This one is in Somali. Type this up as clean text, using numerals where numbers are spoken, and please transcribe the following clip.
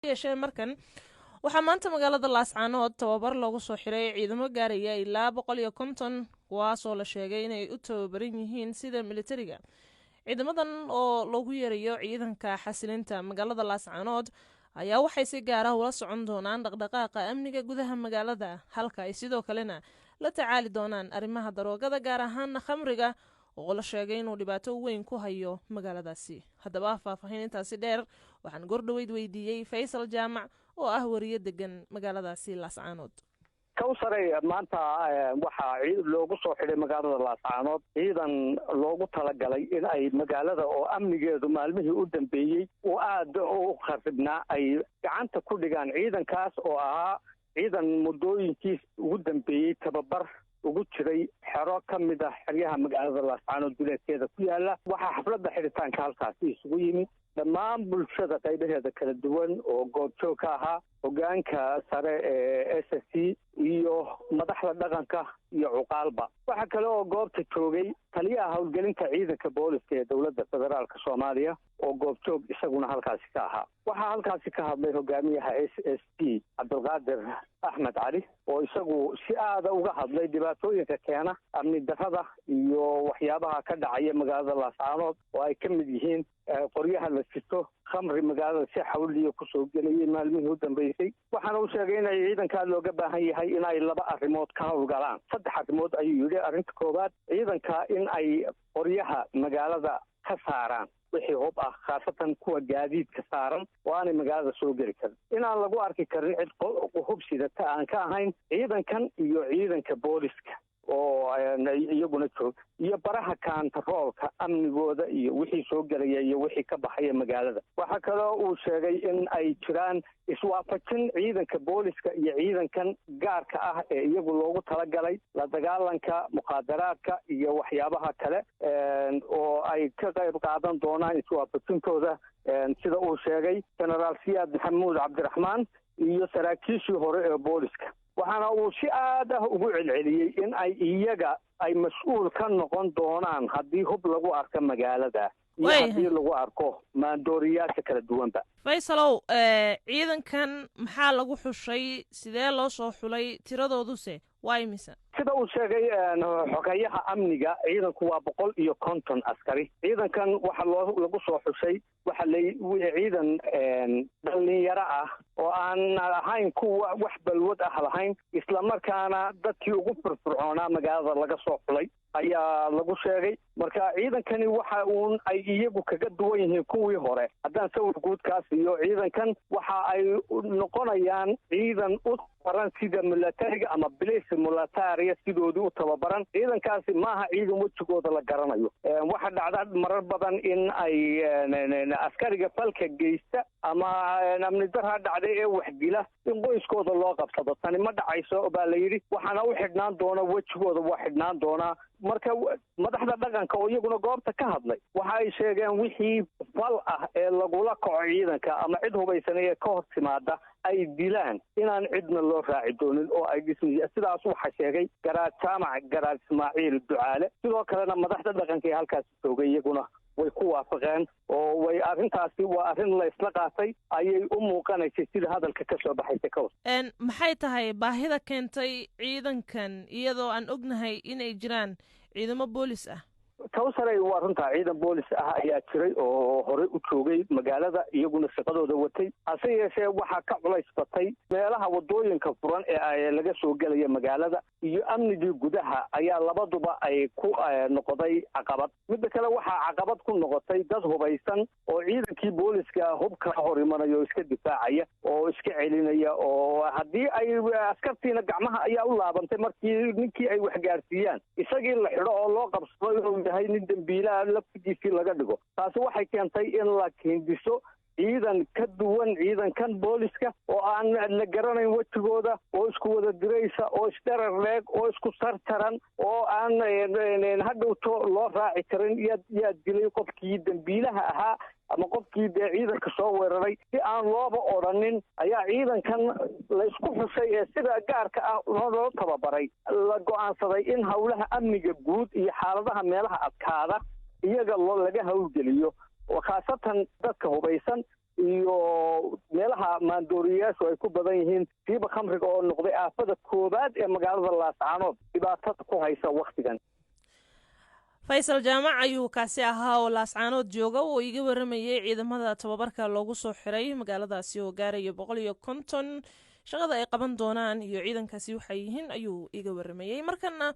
Yeeshee markan waxaa maanta magaalada Laascaanood tababar loogu soo xiray ciidamo gaaraya ilaa 150, kuwaasoo la sheegay inay u tababaran yihiin sida militariga. Ciidamadan oo loogu yeerayo ciidanka xasilinta magaalada Laascaanood ayaa waxay si gaar ah ula socon doonaan dhaqdhaqaaqa amniga gudaha magaalada, halka ay sidoo kalena la tacaali doonaan arrimaha daroogada, gaar ahaana khamriga oo la sheegay inuu dhibaato weyn ku hayo magaaladaasi. Haddaba faahfaahin intaasi dheer waxaan gordhoweyd weydiiyey Faysal Jaamac oo ah wariye degan magaaladaasi Laascaanood. Kawsaray, maanta waxaa loogu soo xidhay magaalada Laascaanood ciidan loogu talagalay in ay magaalada oo amnigeedu maalmihii u dambeeyey uu aada u kharibnaa ay gacanta ku dhigaan. Ciidankaas oo ahaa ciidan muddooyinkiis ugu dambeeyey tababar ugu jiray xero ka mid ah xeryaha magaalada Laascaanood duleedkeeda ku yaala. Waxaa xafladda xidhitaanka halkaasi isugu yimid dhammaan bulshada qaybaheeda kala duwan oo goobjoog ka ahaa hoggaanka sare ee SSC iyo madaxda dhaqanka iyo cuqaalba. Waxaa kale oo goobta joogay taliyaha howlgelinta ciidanka booliska ee dowladda federaalka Soomaaliya oo goobjoog isaguna halkaasi ka ahaa. Waxaa halkaasi ka hadlay hogaamiyaha SSC, Cabdulqaadir Axmed Cali, oo isagu si aada uga hadlay dhibaatooyinka keena amni darrada iyo waxyaabaha ka dhacaya magaalada Laascaanood, oo ay ka mid yihiin qoryaha la sito, khamri magaalada si xawliya kusoo gelayay maalmihii u dambeysay. Waxaana uu sheegay inay ciidankaa looga baahan yahay in ay laba arrimood ka howlgalaan. Saddex arrimood ayuu yidhi. Arrinta koowaad, ciidanka in ay qoryaha magaalada ka saaraan, wixii hub ah, khaasatan kuwa gaadiidka saaran, oo aanay magaalada soo geli karin, inaan lagu arki karin cid hub sidata aan ka ahayn ciidankan iyo ciidanka booliska oo iyaguna joog, iyo baraha kaantaroolka amnigooda iyo wixii soo gelaya iyo wixii ka baxaya magaalada. Waxaa kaloo uu sheegay in ay jiraan iswaafajin ciidanka booliska iyo ciidankan gaarka ah ee iyagu loogu talagalay la dagaalanka mukhaadaraadka iyo waxyaabaha kale, oo ay ka qayb qaadan doonaan iswaafajintooda, sida uu sheegay Genaraal Siyaad Maxamuud Cabdiraxmaan iyo saraakiishii hore ee booliska. Waxaana uu si aad ah ugu celceliyey in ay iyaga ay mas-uul ka noqon doonaan haddii hub lagu arko magaalada iyo haddii lagu arko maandooriyaasha kala duwanba. Faysalow, ciidankan maxaa lagu xushay? Sidee loo soo xulay? Tiradooduse waa imisa? Sida uu sheegay xogeyaha amniga, ciidanku waa 150 askari. Ciidankan waxa loo lagu soo xushay waxa la ciidan dhalinyaro ah oo aan ahayn kuwa wax balwad ah lahayn, islamarkaana dadkii ugu firfircoonaa magaalada laga soo xulay ayaa lagu sheegay. Marka ciidankani waxa uun ay iyagu kaga duwan yihiin kuwii hore, haddaan sawir guudkaas iyo ciidankan, waxa ay noqonayaan ciidan u tababaran sida milatariga ama bilis militaria sidoodii u tababaran. Ciidankaasi maaha ciidan wejigooda la garanayo. Waxaa dhacda marar badan in ay askariga falka geysta ama amni darha dhacday ee waxdila in qoyskooda loo qabsado. Tani ma dhacayso baa la yidhi, waxaana u xidhnaan doona wejigooda waa xidhnaan doonaa. Marka madaxda dhaqanka oo iyaguna goobta ka hadlay waxa ay sheegeen wixii fal ah ee lagula kaco ciidanka ama cid hubaysan ee ka hor timaada ay dilaan inaan cidna loo raaci doonin oo ay dhismi. Sidaas waxaa sheegay Garaad Jaamac Garaad Ismaaciil Ducaale. Sidoo kalena madaxda dhaqanka ee halkaasi joogay iyaguna way ku waafaqeen oo way arrintaasi waa arrin la isla qaatay ayay u muuqanaysay sida hadalka ka soo baxaysa kaws. Maxay tahay baahida keentay ciidankan, iyadoo aan ognahay inay jiraan ciidamo boolis ah? Kawsaray, waa runtaa, ciidan boolis ah ayaa jiray oo horey u joogay magaalada, iyaguna shaqadooda watay. Hase yeeshee waxaa ka culays batay meelaha waddooyinka furan ee laga soo gelaya magaalada iyo amnigii gudaha ayaa labaduba ay ku noqday caqabad. Midda kale, waxaa caqabad ku noqotay dad hubaysan oo ciidankii booliska hub kala hor imanaya oo iska difaacaya oo iska celinaya, oo haddii ay askartiina gacmaha ayaa u laabantay markii ninkii ay waxgaarsiiyaan isagii la xidho oo loo qabsado inuu yahay nin dembiilaha laftigiisii laga dhigo. Taasi waxay keentay in la hindiso ciidan ka duwan ciidankan booliska oo aan la garanayn wejigooda, oo isku wada diraysa, oo isdherar leeg, oo isku sartaran, oo aan hadhowto loo raaci karin yaa dilay qofkii dembiilaha ahaa ama qofkii dee ciidanka soo weeraray. Si aan looba odhanin ayaa ciidankan la isku xushay ee sida gaarka ah loo tababaray la go'aansaday in howlaha amniga guud iyo xaaladaha meelaha adkaada iyaga loo laga howlgeliyo, khaasatan dadka hubaysan. Iyo meelaha maandooriyayaashu ay ku badan yihiin, siiba khamriga oo noqday aafada koowaad ee magaalada Laascaanood dhibaatada ku haysa wakhtigan. Faysal Jaamac ayuu kaasi ahaa oo Laascaanood jooga oo iga waramayay ciidamada tababarka loogu soo xiray magaaladaasi oo gaaraya 150, shaqada ay qaban doonaan iyo ciidankaasi waxay yihiin ayuu iga waramayay. Markana